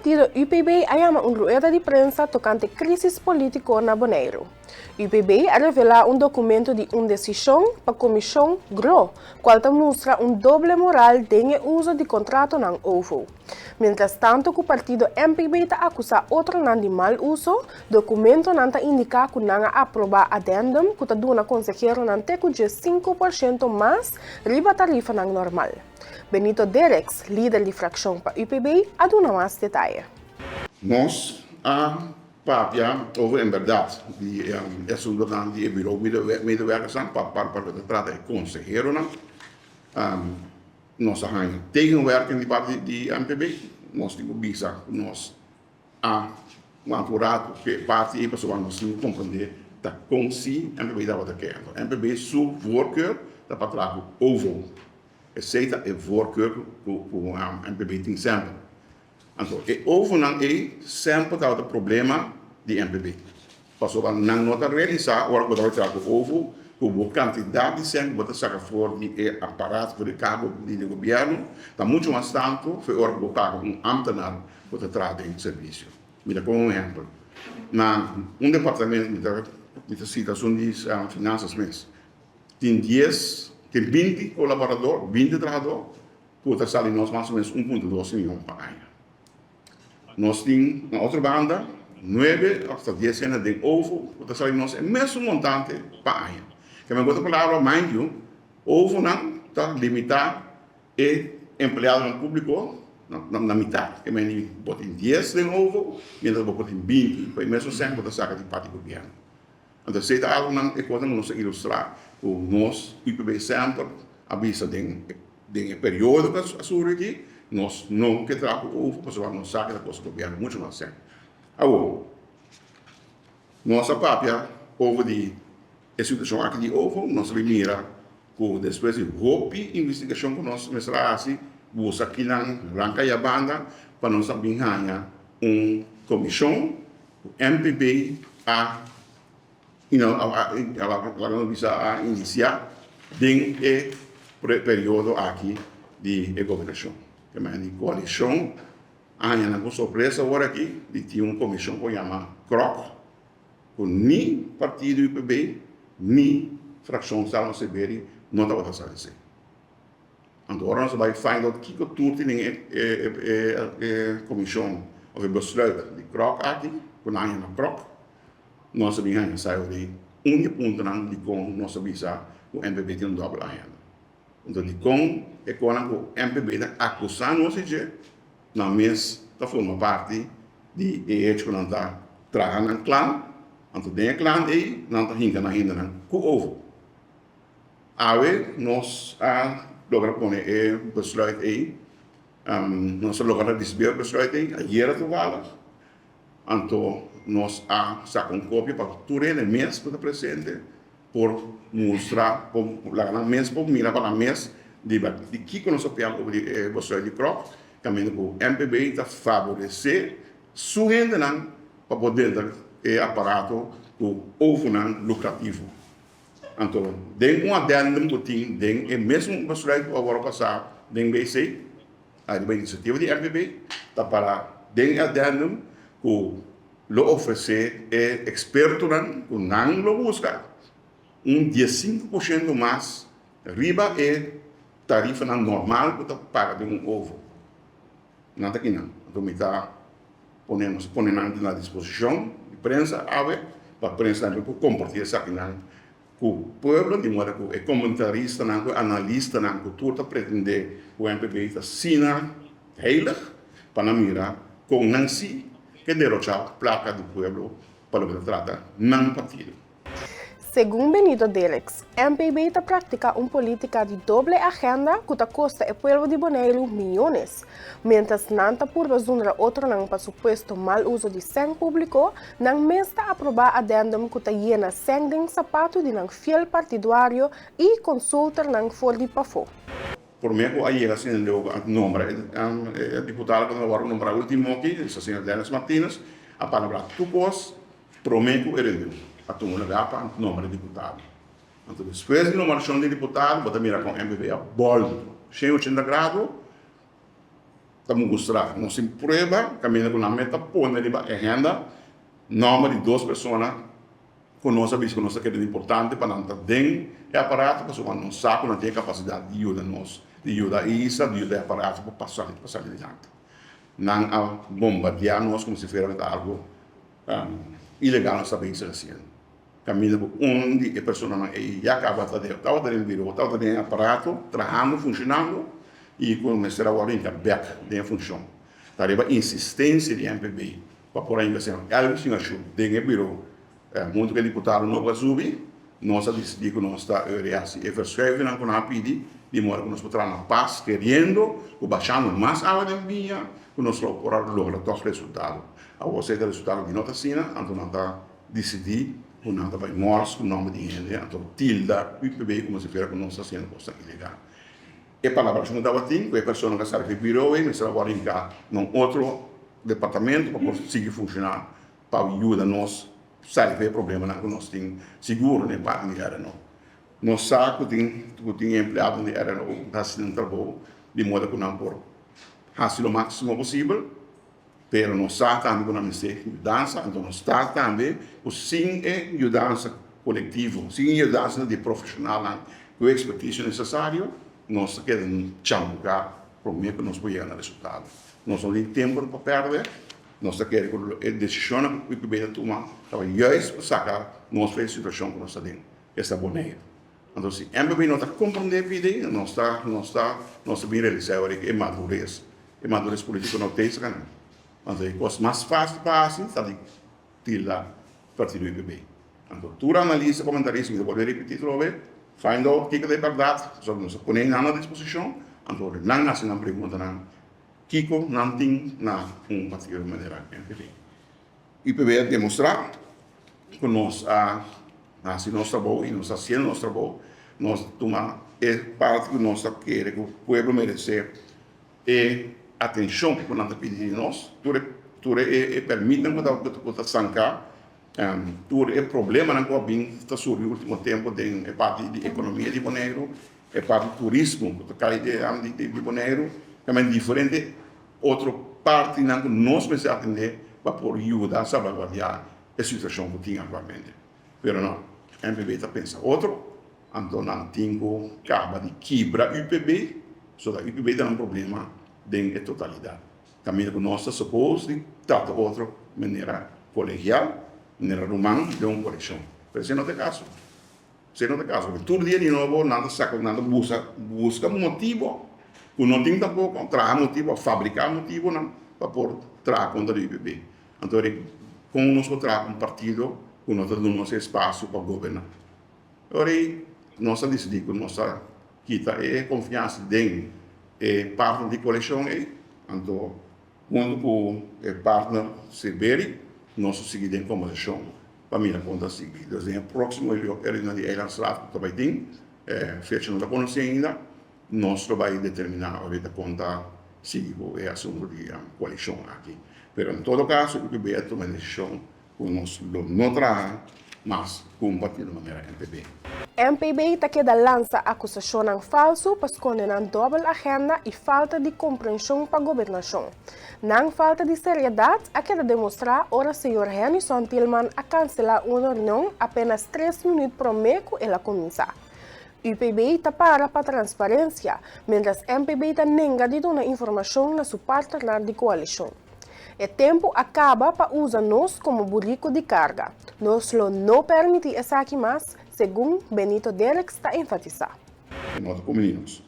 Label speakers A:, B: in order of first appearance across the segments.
A: partido UPB a yama un rueda di prensa tokante krísis polítiko na Boneiru. UPB a revelá un dokumento di un desishon pa Komishon Gro, kual ta mustra un doble moral den e uso di kontratonan OVO. Mientras tanto ku partido MPB ta akusá otronan di mal uso, dokumentonan ta indiká ku nan a aprobá addendum ku ta duna konseheronan te ku 15% mas riba tarifanan normal. Benito Dereks, lider di frakshon pa UPB, a duna mas detaye.
B: Nos a papia over en berdad di e asuntonan di e bureau medewerkersnan pa pa loke ta trata e konseheronan. Nos a haña tegenwerking di parti di MPB. Nos tin ku bisa ku nos a wanta un ratu ku e parti ei pasobra nos tin ku komprendé ta kon si MPB tabata ke. Anto MPB su voorkeur ta pa traha ku OVO. Esei ta e voorkeur ku MPB tin semper. Anto e ovonan ei semper tabata problema di MPB. Pasobra nan no ta realisá ora ku bo ta bai traha ku ovo ku bo kantidat di sèn ku bo ta saka for di e aparato, for di kabo di gobièrnu ta muchu mas tantu for ora ku bo paga un ámtenar ku ta traha den servisio. Mi ta pone un ehèmpel. Na un departamento, mi ta mi ta sita asun di finansas mes, tin dies, tin 20 kolaborador, 20 trahadó ku ta sali nos mas o ménos 1,2 mion pa aña. Nos tin na otro banda nuebe of ta dies hende den OVO ku ta sali nos e mesun montante pa aña. Ke men ku otro palabra, mind you, OVOnan ta limitá e empleadonan públiko na mitad. Ke men di bo tin dies den OVO mientras bo por tin 20 pa e mesun sèn bo ta saka di parti gobièrnu. Anto esei ta algonan e kosnan ku nos a ilustrá ku nos UPB semper a bisa den den e periodo ku a suri aki, nos no ke traha ku OVO pasobra nos sa ku ta kosta gobièrnu muchu mas sèn. Awor, nos a papia over di e situashon aki di OVO, nos a bin mira ku despues di hopi investigashon ku nos mester a hasi, buska kinan ranka ya banda pa nos a bin haña un komishon ku MPB a laga nos bisa a inisiá den e periodo aki di e gobernashon. Ke manera di koalishon a haña nan ku sorpresa awor aki di tin un komishon ku yama CROC ku ni partido UPB ni frakshon Salmo Severi no tabata sa esei. Anto ora nos a bai find out kiko tur tin den e komishon of e besluit di CROC aki, ku nan a yama CROC, nos a bin haña sa di un di e puntonan dikon nos a bisa ku MPB tin un dòbel agenda. Anto dikon e konan ku MPB ta akusá nos di dje, nan mes ta forma parti di e hecho ku nan ta traha nan klan, anto den e klan ei nan ta hinka nan hendenan ku ovo. Awe nos a logra pone e besluit ei, nos a logra risibí e besluit ei ayera toevallig, anto nos a saka un kopia pa tur hende mes ku ta presente por mustra, por laga nan mes por mira pa nan mes di kiko nos a papia over di e besluit di kròk, kaminda ku MPB ta faboresé su hendenan pa por drenta e aparato ku ofonan lukrativo. Anto, den un addendum ku tin den e mesun besluit ku a wòrdu pasá den BC, ariba inisiativa di MPB, ta para den e addendum ku lo ofresé e ekspertonan ku nan lo buska un 15% mas riba e tarifanan normal ku ta paga den un ovo. Nan ta kinan. Anto mi ta pone nos pone nan na disposishon di prensa awe pa prensa tambe por kompartí esakinan ku pueblo di moda ku e komentaristanan ku e analistanan ku tur ta pretendé ku MPB ta asina heilig pa nan mira kon nan si ke derochá plaka di pueblo pa loke ta trata nan partido.
A: Segun Benito Derks, MPB ta praktiká un polítika di doble agenda ku ta kosta e pueblo di Boneiru miónes. Miéntras nan ta purba zundra otronan pa supuesto mal uso di sèn públiko, nan mes ta aprobá adèndum ku ta yena sèn den sapatu di nan fiel partiduario i konsulternan for di pafó.
B: Promé ku a yega asina leu ku a nombra e diputado ku a wòrdu nombrá último aki, señor Dennis Martinus, a palabrá tur kos. Promé ku e reunion a tuma lugá pa nombra diputado. Anto despues di nombrashon di diputado bo ta mira kon MPB a bòltu 180 grado. ta mustra, nos tin prueba kaminda ku nan meta pone riba agenda nòmber di dos persona ku nos a bisa ku nos ta kere importante pa nan ta den e aparato pasobra nos sa ku nan tin e kapasidat di yuda nos, di yuda e isla, di yuda e aparato pa sali pa sali dilanti. Nan a bombardiá nos komo si fuera ta algu ilegal nos ta bezig hasiendo. Kaminda ku un di e personanan ei ya kaba ta den, tabata den biro, tabata den e aparato trahando, funshonando i ku mester a wòrdu hinka bèk den e funshon. Ta riba insistensia di MPB pa por a hinka señor Elvis Singashur den e biro huntu ku e diputado nobo a subi, nos a disidí ku nos ta eur hasi e verschuivinnan ku nan a pidi di moda ku nos por traha na pas keriendo ku bashando mas awa den biña ku nos lo por a logra tòg resultado. Awor si e resultado di no ta asina anto nan ta Disidí ku nan ta bai mòrs ku nòmber di hende, anto tilda UPB komo si fuera ku nos ta hasiendo kosnan ilegal. E palabrashon ku tabatin ku e persona ku a sali di biro ei mester a wòrdu hinká na un otro departamento pa por sigui funshoná pa yuda nos sali for e problemanan ku nos tin sigur den e parti di RNO. Nos sa ku tin ku tin empleadonan di RNO ku ta hasi nan trabou di moda ku nan por hasi lo máksimo posibel. Pero nos sa tambe ku nan mester yudansa, anto nos ta tambe ku sin e yudansa kolektivo, sin e yudansa di profeshonalnan ku e ekspertisio nesesario, nos ta keda chambuká promé ku nos por yega na resultado. Nos no tin tempu pa pèrdè, nos ta kere ku e desishonnan ku UPB ta tuma tabata juist pa saka nos for e situashon ku nos ta den, esta Boneiru. Anto si MPB no ta komprondé pidi, nos ta nos ta nos ta bin realisá awor e madures. E madures politico no ta esaki nan. Anto e cos mas facil pa haci ta di tilda partido UPB. Anto tur analista, comentarista, mi ta bolbe ripiti atrobe, find out kico ta e berdad, pasobra nos a pone nan na disposicion, anto nan haci nan preguntanan kico nan tin na un partido manera MPB. UPB a demostra cu nos a haci nos trabou y nos ta haciendo nos trabou, nos ta tuma e parti cu nos ta kere cu pueblo merece. E atenshon ku nan ta pidi di nos, tur e tur e pèrmitnan ku ta ku ta stanká, tur e problemanan ku a bin ta surgi último tempu den e parti di ekonomia di Boneiru, e parti di turismo ku ta kai di di Boneiru, tambe diferente otro partinan ku nos mester atendé pa por yuda salbaguardiá e situashon ku tin aktualmente. Pero no, MPB ta pensa otro, anto nan tin ku kaba di kibra UPB, pasobra UPB ta un problema den e totalidat. Kaminda ku nos ta suppose di trata otro manera kolegial, manera ruman den un kolekshon. Pero esei no ta e kaso. Esei no ta e kaso, pasobra tur dia di nobo nan ta saka, nan ta busa buska motibo ku no tin tampoko, traha motibo, fabriká motibonan pa por traha kontra di UPB. Anto ri kon nos por traha un partido ku no ta duna nos e espasio pa goberná? Ora ei nos a disidí ku nos ta kita e konfiansa den e partner di koalishon ei, anto huntu ku e partner Silberi nos a sigui den kombersashon pa mira kon ta sigui. Dus den e próksimo reunion di Eilandsraad ku ta bai tin, e fecha no ta konosí ainda, Nos lo bai determiná ahorita kon ta sigui ku e asuntu di koalishon aki. Pero en todo kaso UPB a tuma e desishon ku nos lo no traha mas ku un partido manera MPB.
A: MPB ta keda lansa akusashonnan falsu pa skonde nan dòbel agenda i falta di komprenshon pa gobernashon. Nan falta di seriedat a keda demostrá ora señor Hennyson Thielman a kanselá un reunion apenas tres minüt promé ku el a kuminsá. UPB ta para pa transparencia, mientras MPB ta nenga di duna informacion na su partnernan di coalicion. E tempo a caba pa usa nos como burico di carga. Nos lo no permiti esaki mas, segun Benito Derks ta enfatisa.
B: E no ta kumini nos.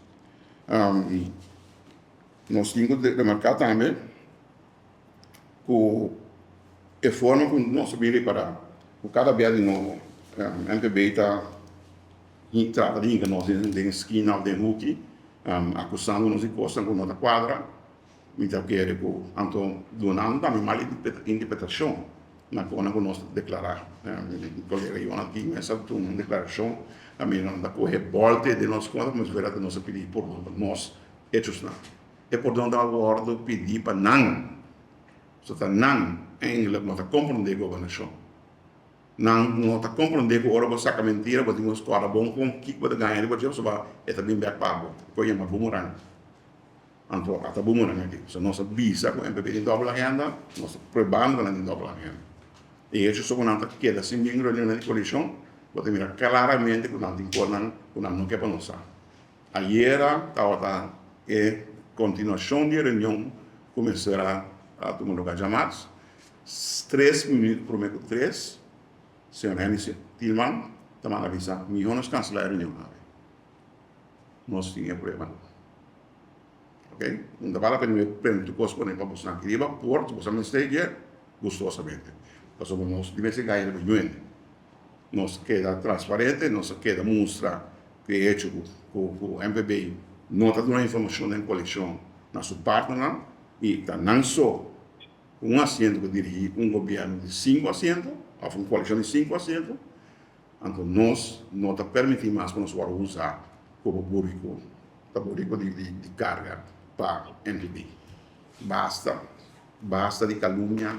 B: Nos tin ku remarká tambe ku e forma ku nos a bin ripará ku kada bia di nobo MPB ta trata di hinka nos den skina òf den huki akusando nos di kosnan ku no ta kuadra. Mi ta kere ku anto dunando tambe mal interpretashon na kosnan ku nos ta deklará. Mi kolega Jonas Guimes a duna un deklarashon kaminda nan ta kohe bòlte den nos kontra komo si fuera nos a pidi pordon pa nos hechosnan. E pordon ta wòrdu pidí pa nan, so ta nan eindelijk no ta komprondé gobernashon. Nan no ta komprondé ku ora bo saka mentira bo tin ku skòrda bon kon kiko bo ta gaña riba dje pasobra e ta bin bèk pa bo, e por yama bumerang. Anto ata boomerang aki. So nos a bisa ku MPB tin dòbel agenda, nos ta probando ku nan tin dòbel agenda. E hecho so ku nan ta keda sin bin reunionnan di koalishon, bo ta mira klaramente ku nan tin kosnan ku nan no ke pa nos sa. Ayera tabata e kontinuashon di e reunion ku mester a tuma lugar djamars, tres minüt promé ku tres, señor Henny Thielman ta manda bisa, Mihó nos kanselá e reunion awe. Nos tin e pruebanan. Ok, no ta bala pena mi prende tur kos pone pa boso aki riba, por si boso a mester dje, gustosamente. Pasobra nos di mester gaya riba yuende. Nos keda transparente, nos a keda mustra ku e hecho ku ku MVB no ta duna informashon den kolekshon na su partnernan i ta nan so ku un asiento ku dirigí un gobièrnu di sinku asiento òf un kolekshon di sinku asiento. Anto nos no ta permití mas pa nos wòrdu usá komo buriku, ta buriku di di karga pa MPB. Basta, basta di kalumnia,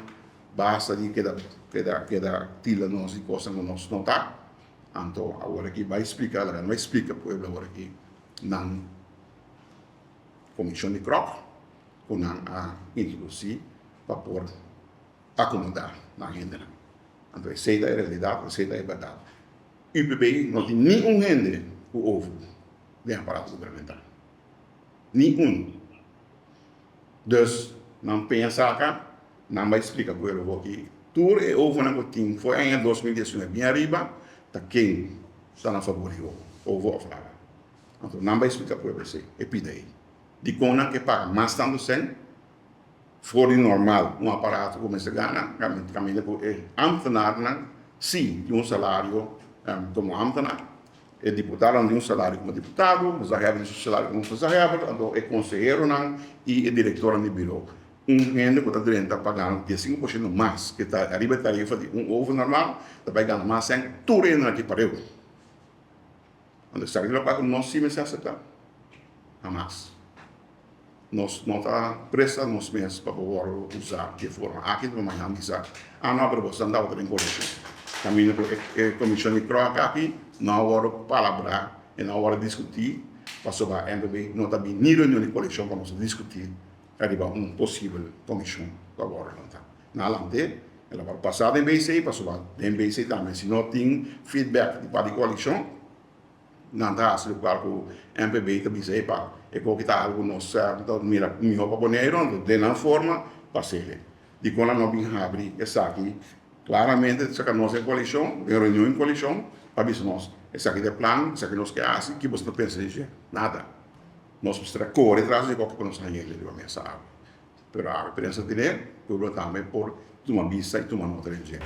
B: basta di keda keda keda tilda nos di kosnan ku nos no ta. Anto awor aki bai splika, laga nos bai splika pueblo awor aki nan komishon di kròk ku nan a introdusí pa por akomodá nan hendenan. Anto esei ta e realidat, esei ta e bèrdat. UPB no tin ni un hende ku ofu den aparato gubernamental. Ni un. Dus nan peña saka, nan bai splika pueblo hopi tur e ofunan ku tin for aña 2019 bien ariba ta ken ta na fabor di ofu òf laga. Anto nan bai splika pueblo esei, e pida ei. Dikon nan ke paga mas tantu sèn? For di normal un aparato ku mester gana kaminda ku e ambtenarnan si tin un salario komo ambtenar, e diputadonan tin un salario komo diputado, gezaghebber tin su salario komo gezaghebber, anto e konseheronan i e direktornan di biro. Un hende ku ta drenta pa gana 15% mas ke ta ariba e tarifa di un oven normal ta bai gana mas sèn tur hendenan aki pareu. Anto esaki ta lokual ku nos si mester aseptá? Hamas. Nos no ta presta nos mes pa por wòrdu usá di e forma aki, pa mañan bisa, Ah no, pero boso tabata den komishon. Kaminda ku e komishon di kròk aki no a wòrdu palabrá i no a wòrdu diskutí pasobra MPB no ta bin ni reunion di kolekshon pa nos a diskutí ariba un posibel komishon ku a wòrdu lantá. Nan a lant'é, el a wòrdu pasá den BC pasobra den BC tambe si no tin feedback di parti di kolekshon, Nan ta hasi lokual ku MPB ta bisa epa e koki ta algu nos ta mira mihó pa Boneiru, anto den nan forma pa sele. Dikon nan no bin habri esaki klaramente saka nos den koalishon, den reunion di koalishon pa bisa nos esaki ta e plan, esaki nos ke hasi, ki boso ta pensa di dje? Nada. Nos mester a kore tras di e koki pa nos haña el riba mesa awe. Pero awe prensa tene, pueblo tambe por tuma bista i tuma nota den dje.